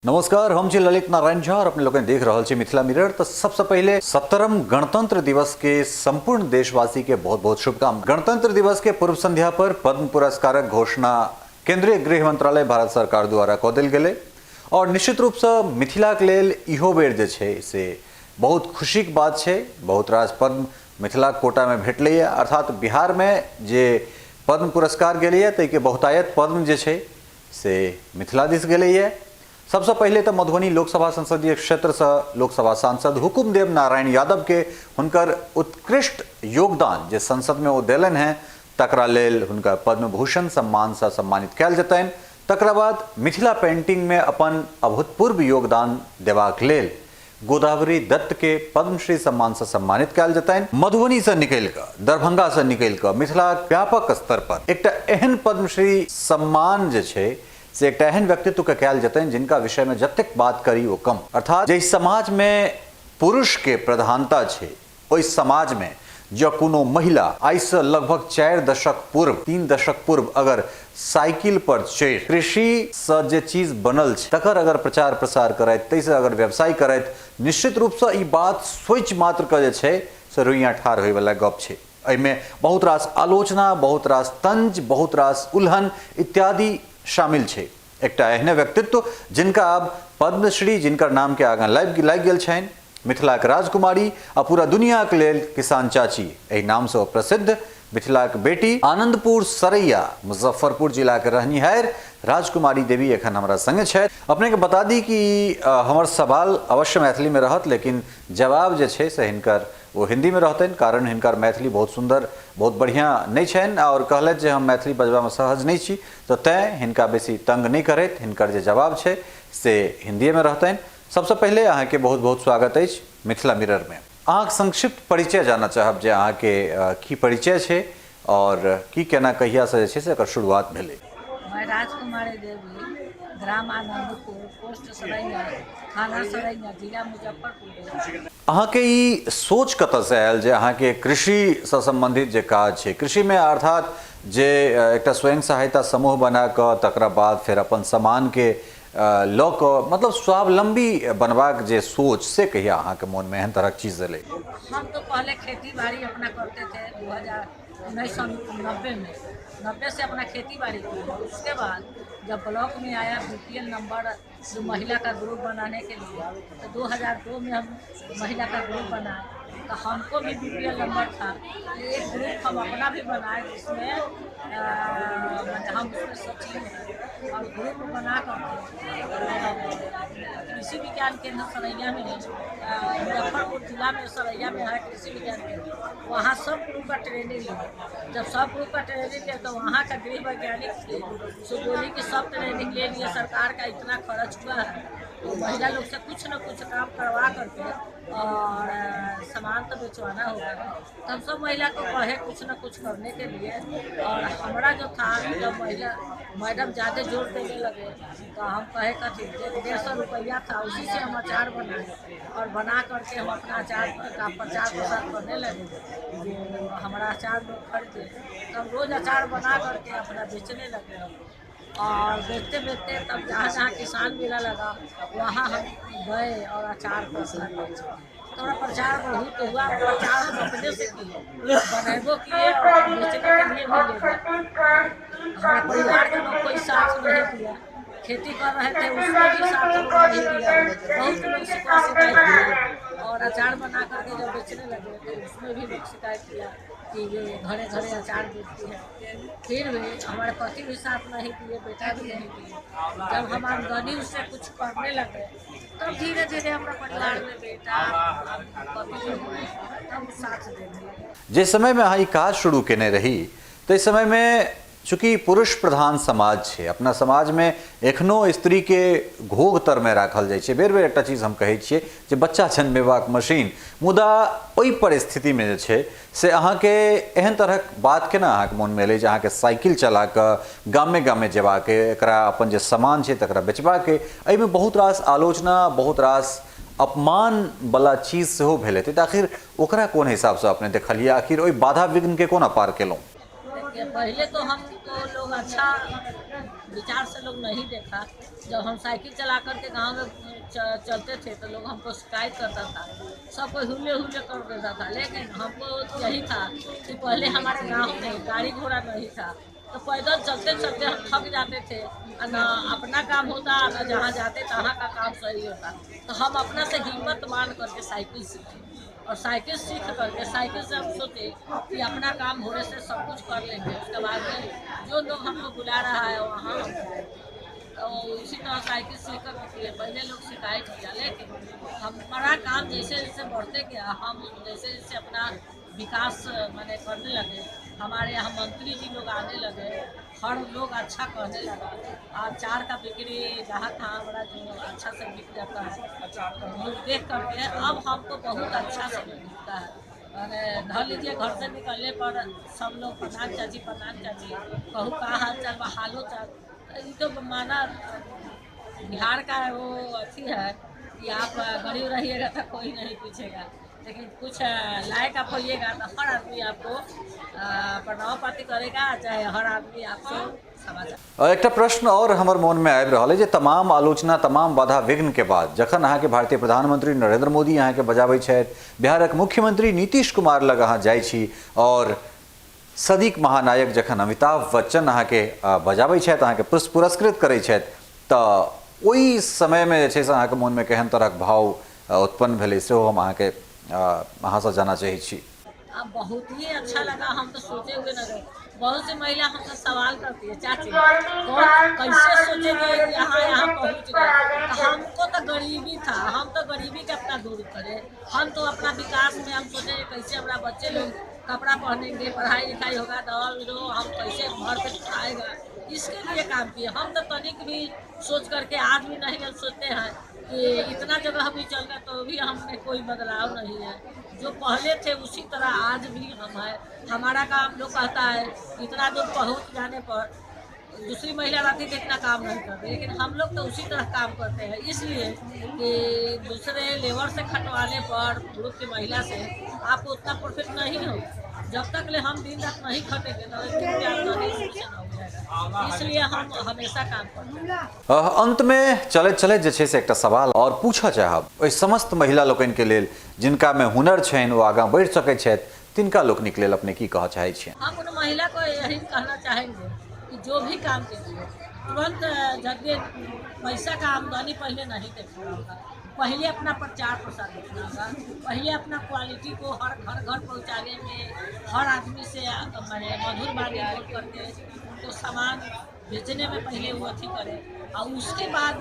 नमस्कार, हम छी ललित नारायण झा और अपने लोग देख रहा छी मिथिला मिरर। तो सबसे पहले 17वां गणतंत्र दिवस के संपूर्ण देशवासी के बहुत बहुत शुभकामना। गणतंत्र दिवस के पूर्व संध्या पर पद्म पुरस्कारक घोषणा केंद्रीय गृह मंत्रालय भारत सरकार द्वारा कऽ देल गेलै और निश्चित रूप से मिथिला के लेल इहो बेर जे छै से बहुत खुशी के बात छै। बहुत रास पद्म मिथिला कोटा में भेटलैए, अर्थात बिहार में जे पद्म पुरस्कार गेलैए ताहिके बहुतायत पद्म जे छै से मिथिला दिस गेलैए। सबसँ पहिले तऽ मधुबनी लोकसभा संसदीय क्षेत्रसँ लोकसभा सांसद हुकुमदेव नारायण यादवके हुनकर उत्कृष्ट योगदान जे संसदमे ओ देलनि हेँ तकरा लेल हुनका पद्मभूषण सम्मानसँ सम्मानित कयल जेतनि। तकरा बाद मिथिला पेंटिंगमे अपन अभूतपूर्व योगदान देबाक लेल गोदावरी दत्त के पद्मश्री सम्मान से सम्मानित कयल जेतनि। मधुबनी से निकलि कऽ, दरभंगा से निकलि कऽ मिथिलाक व्यापक स्तर पर एकटा एहन पद्मश्री सम्मान जे छै से एकटा एहन व्यक्तित्व के कयल जेतनि जिनका विषय में जतेक बात करी ओ कम। अर्थात जाहि समाज में पुरुष के प्रधानता छै ओहि समाज में जँ कोनो महिला आइसँ लगभग 4 दशक पूर्व, 3 दशक पूर्व अगर साइकिल पर चढ़ि कृषिसँ जे चीज बनल छै तकर अगर प्रचार प्रसार करथि, ताहिसँ अगर व्यवसाय करथि, निश्चित रूपसँ ई बात सोचि मात्रके जे छै से रोइयाँ ठाढ़ होइवला गप छै। एहिमे बहुत रास आलोचना, बहुत रास तंज, बहुत रास उलहन इत्यादि शामिल छै। एकटा एहने व्यक्तित्व जिनका आब पद्मश्री जिनकर नामके आगाँ लागि गेल छनि, मिथिलाक राजकुमारी आ पूरा दुनियाक लेल किसान चाची एहि नामसँ ओ प्रसिद्ध मिथिलाक बेटी आनंदपुर सरैया मुजफ्फरपुर जिलाक रहनिहार राजकुमारी देवी एखन हमरा संगे छथि। अपने के बता दी कि हमर सवाल अवश्य मैथिली में रहत, लेकिन जवाब जे छै से हिनकर ओ हिंदी में रहतनि, कारण हिनकर मैथिली बहुत सुंदर बहुत बढ़िया नहि छनि और कहलथि जे हम मैथिली बजबामे सहज नहि छी, तऽ तैं हिनका बेसी तंग नहि करैत हिनकर जे जवाब छै से हिंदीएमे रहतनि। सबसँ पहिले अहाँके बहुत बहुत स्वागत अछि मिथिला मिरर में। अहाँक संक्षिप्त परिचय जानऽ चाहब जे अहाँके की परिचय छै और की केना कहिया से जे छै से एकर शुरुआत भेलै। मैं राजकुमारी देवी, ग्राम आनंदपुर, पोस्ट सरैया, थाना सरैया, जिला मुजफ्फरपुर। अहाँके ई सोच कतऽसँ आयल जे अहाँके कृषिसँ सम्बन्धित जे काज छै, कृषिमे अर्थात जे एकटा स्वयं सहायता समूह बना कऽ तकरा बाद फेर अपन सामानके लऽ कऽ मतलब स्वावलम्बी बनबाक जे सोच से कहिया अहाँके मोनमे एहन तरहक चीज एलै? हम तो पहले खेती बाड़ी अपना करते थे 2000 1990 में, 90 से अपना खेती बाड़ी किए। उसके बाद जब ब्लॉक में आया बीपीएल नंबर जो महिला का ग्रुप बनाने के लिए, तो 2002 में हम महिला का ग्रुप बनाए, तो हमको भी बीपीएल नंबर था, तो एक ग्रुप हम अपना भी बनाए जिसमें हम उसमें सचिव हैं और ग्रुप बना करके कृषि विज्ञान केंद्र सरैया में, मुजफ्फरपुर जिला में सरैया में है कृषि विज्ञान केंद्र, वहाँ सब ग्रुप का ट्रेनिंग लिया। जब सब ग्रुप का ट्रेनिंग लिया तो वहाँ का गृह वैज्ञानिक थे, सो बोली कि सब ट्रेनिंग ले लिए, सरकार का इतना खर्च हुआ है तो महिला लोग से कुछ न कुछ काम करवा करके और सामान तो बेचवाना होगा। तो हम सब महिला को कहे कुछ न कुछ करने के लिए। और हमारा जो था, जब महिला मैडम ज़्यादा जोर देने लगे तो हम कहे कथी, 150 रुपया था उसी से हम अचार बनाए और बना करके हम अपना अचार का प्रचार प्रसार करने लगे, जो हमारा अचार लोग खरीदे। तो हम रोज़ अचार बना करके अपना बेचने लगे हम और बेचते बेचते तब जहाँ जहाँ किसान मेला लगा वहाँ हम गए और अचार को अपना बेचे। तो हमारा प्रचार बहुत हुआ, प्रचार हम अपने से किए, बनेबो किए और बेचने के लिए भी ले गए। हमारा परिवार के लोग कोई साथ नहीं दिया, खेती कर रहे थे उसमें भी साथ लोग नहीं दिया, बहुत लोग शिकवा शिकायत किया और अचार बना करके जब बेचने लगे तो उसमें भी लोग शिकायत किया कि ये घरे घरे अचार बेचती है। फिर भी हमारे पति भी साथ नहीं दिए, बेटा भी नहीं दिए। जब हम आमदनी उससे कुछ करने लगे तब धीरे धीरे हमारे परिवार में बेटा पति भी हुए, तब साथ देने लगे। जे समयमे अहाँ ई काज शुरू केने रही ताहि समयमे चूँकि पुरुष प्रधान समाज छै, अपना समाजमे एखनो स्त्रीके घोघ तरमे राखल जाइ छै। बेर बेर एकटा चीज हम कहै छियै जे बच्चा जन्मेबाक मशीन, मुदा ओहि परिस्थितिमे जे छै से अहाँके एहन तरहक बात केना अहाँके मोनमे एलै जे अहाँके साइकिल चला कऽ गामे गामे जेबाक, एकरा अपन जे सामान छै तकरा बेचबाक? एहिमे बहुत रास आलोचना, बहुत रास अपमान वाला चीज सेहो भेल हेतै, तऽ आखिर ओकरा कोन हिसाबसँ अपने देखलियै, आखिर ओहि बाधा विघ्नके कोना पार केलहुँ? देखिए, पहले तो हमको लोग अच्छा विचार से लोग नहीं देखा। जब हम साइकिल चला करके गांव में चलते थे तो लोग हमको शिकायत करता था, सब कोई हुल्ले हुल्ले कर देता था। लेकिन हमको यही था कि पहले हमारे गांव में गाड़ी घोड़ा नहीं था, तो पैदल चलते चलते हम थक जाते थे और न अपना काम होता न जहाँ जाते तहाँ का काम सही होता। तो हम अपना से हिम्मत मान करके साइकिल सीखे और साइकिल सीख करके साइकिल से हम सोचे कि अपना काम होने से सब कुछ कर लेंगे, उसके बाद में जो लोग हमको बुला रहा है वहाँ हम जाएंगे। तो इसी तरह साइकिल सीख कर किए। पहले लोग शिकायत किया, लेकिन हमारा काम जैसे जैसे बढ़ते गया, हम जैसे जैसे अपना विकास माने करने लगे, हमारे यहाँ मंत्री जी लोग आने लगे, हर लोग अच्छा कहने लगा। आज चार का बिक्री जहाँ तहाँ हमारा जो अच्छा से बिक जाता है, तो लोग देख करके अब हमको बहुत अच्छा से बिकता है। माने धर लीजिए घर से निकलने पर सब लोग प्रणाम चाची प्रणाम चाची, कहूँ का हाल चाल बा, हालो चाल। ये तो माना बिहार का वो अथी है कि आप गरीब रहिएगा तो कोई नहीं पूछेगा, लेकिन कुछ लायक आप होइएगा तो हर आदमी आपको प्रणाम पाती करेगा, चाहे हर आदमी आपसे समाचार। एकटा प्रश्न और हमर मोन में आबि रहल है जे तमाम आलोचना तमाम बाधा विघ्न के बाद जखन अहाँके भारतीय प्रधानमंत्री नरेंद्र मोदी अहाँके बजाबै छथि, बिहारक मुख्यमंत्री नीतीश कुमार लग अहाँ जाइ छी और सदीक महानायक जखन अमिताभ बच्चन अहाँके बजाबै छथि, अहाँके पुरस्कृत करै छथि, तऽ ओहि समयमे जे छै से अहाँके मोनमे केहन तरहक भाव उत्पन्न भेलै सेहो हम अहाँके अहाँसँ जानऽ चाहै छी। अब बहुत ही अच्छा लगा, हम तो सोचे हुए न रहे। बहुत सी महिला हमसे सवाल करती है, चाची कौन कैसे सोचे कि यहाँ यहाँ पहुँच गए। तो हमको तो गरीबी था, हम तो गरीबी के अपना दूर करे, हम तो अपना विकास में हम सोचे कैसे हमारा बच्चे लोग कपड़ा पहनेंगे, पढ़ाई लिखाई होगा, दवा बीरो हम कैसे घर पे आएगा, इसके लिए काम किए। हम तो तनिक भी सोच करके आज भी नहीं हम सोचते हैं कि इतना जगह भी चल गए तो भी हमें कोई बदलाव नहीं है, जो पहले थे उसी तरह आज भी हम हैं। हमारा काम लोग कहता है इतना दूर पहुँच जाने पर दूसरी महिला रहती तो इतना काम नहीं करती, लेकिन हम लोग तो उसी तरह काम करते हैं। इसलिए कि दूसरे लेबर से खटवाने पर ग्रुप की महिला से आपको उतना प्रॉफिट नहीं होगा। जब तक ले हम दिन रात नहीं खटेंगे तब तक आमदनी हो जाएगा, इसलिए हम हमेशा काम करते हैं। अंत में चलैत चलैत जे छै से एकटा सवाल और पूछऽ चाहब ओहि समस्त महिला लोकनिके लेल जिनका में हुनर छनि, ओ आगाँ बढ़ि सकै छथि, तिनका लोकनिक लेल अपने की कहऽ चाहै छियनि? हम उन महिला को यही कहना चाहेंगे कि जो भी काम कीजिए तुरंत जल्दी पैसा का आमदनी पहले नहीं देखना होगा, पहले अपना प्रचार प्रसार देखना होगा, पहले अपना क्वालिटी को हर घर घर पहुंचाने में हर आदमी से माने मधुर वाणी बोल करके उनको सामान बेचने में पहले वो अथी करे और उसके बाद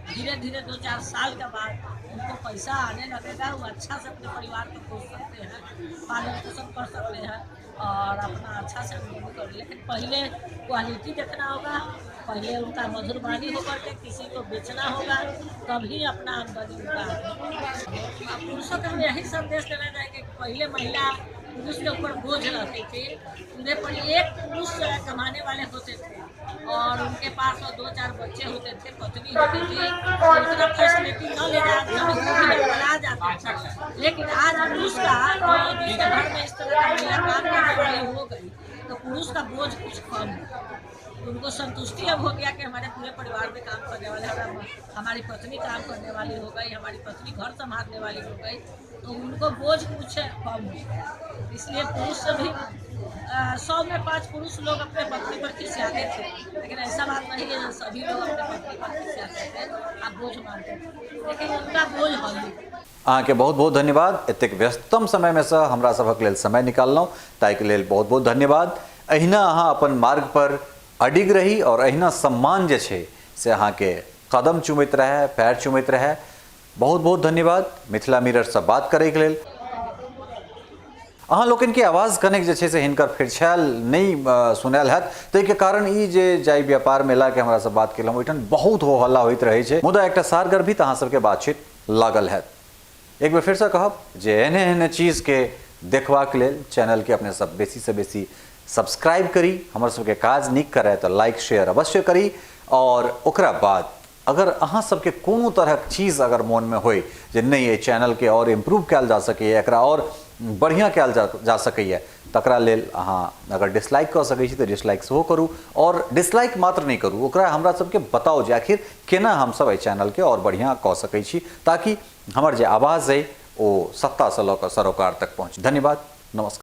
धीरे धीरे 2-4 साल के बाद उनको पैसा आने लगेगा, वो अच्छा से अपने परिवार को पोस सकते हैं, पालन पोषण कर सकते हैं और अपना अच्छा से आमदनी कर। लेकिन पहले क्वालिटी देखना होगा, पहले उनका मधुर वाणी होकर के किसी को बेचना होगा, तभी अपना आमदनी उनका। पुरुषों को हम यही संदेश देना चाहेंगे कि पहले महिला पुरुष के ऊपर बोझ रहती थी, उन्हें पर एक पुरुष कमाने वाले होते थे और उनके पास वो 2-4 बच्चे होते थे, पत्नी होती थी, तो उतना फैसिलिटी न ले जाते जाते थे। लेकिन आज पुरुष का जिसके घर में इस तरह का महिला काम करने वाली हो गई तो पुरुष का बोझ कुछ कम है, उनको संतुष्टि अब हो गया कि हमारे पूरे परिवार में काम करने वाले, हमारी पत्नी काम करने वाली हो गई, हमारी पत्नी घर संभालने वाली हो गई, तो उनको बोझ कुछ कम हो गया। इसलिए पुरुष भी 100 में 5 पुरुष लोग अपने पत्नी पर खिसियाते थे, लेकिन ऐसा बात नहीं है सभी लोग अपने पत्नी पर खिसियाते थे, आप बोझ मानते थे, लेकिन उनका बोझ हल्लुक। अहाँके बहुत बहुत धन्यवाद, एतेक व्यस्ततम समयमे सँ हमरा सभक लेल समय निकाललहुँ ताहिके लेल बहुत बहुत धन्यवाद। अहिना अहाँ अपन मार्ग पर अडिग रही और अहिना सम्मान जे छै से अहाँके कदम चुमैत रहै, पैर चुमैत रहै। बहुत बहुत धन्यवाद मिथिला मिररसँ बात करैके लेल। अहाँ लोकनिके आवाज़ कनेक जे छै से हिनकर फिरछायल नहि सुनायल हैत, ताहिके कारण ई जे जाहि व्यापार मेलाके हमरा से बात केलहुँ ओहिठाम बहुत हो हल्ला होइत रहै छै, मुदा एकटा सारगर्भित अहाँ सबके बातचीत लागल हैत। एक बेर फेरसँ कहब जे एहने एहने चीजके देखबाक लेल चैनलके अपने सब बेसीसँ बेसी सब्सक्राइब करी, हमर सबके काज नीक करय तऽ लाइक शेयर अवश्य करी और ओकरा बाद अगर अहाँ सबके कोनो तरहक चीज अगर मोनमे होय जे नहि एहि चैनलके आओर इम्प्रूव कयल जा सकैए, एकरा आओर बढ़िआँ कयल जा सकैए, तकरा लेल अहाँ अगर डिसलाइक कऽ सकै छी तऽ डिसलाइक सेहो करू। आओर डिसलाइक मात्र नहि करू, ओकरा हमरा सबके बताउ जे आखिर केना हमसब एहि चैनलके आओर बढ़िआँ कऽ सकै छी, ताकि हमर जे आवाज़ अइ ओ सत्तासँ लऽ कऽ सरोकार तक पहुँच। धन्यवाद, नमस्कार।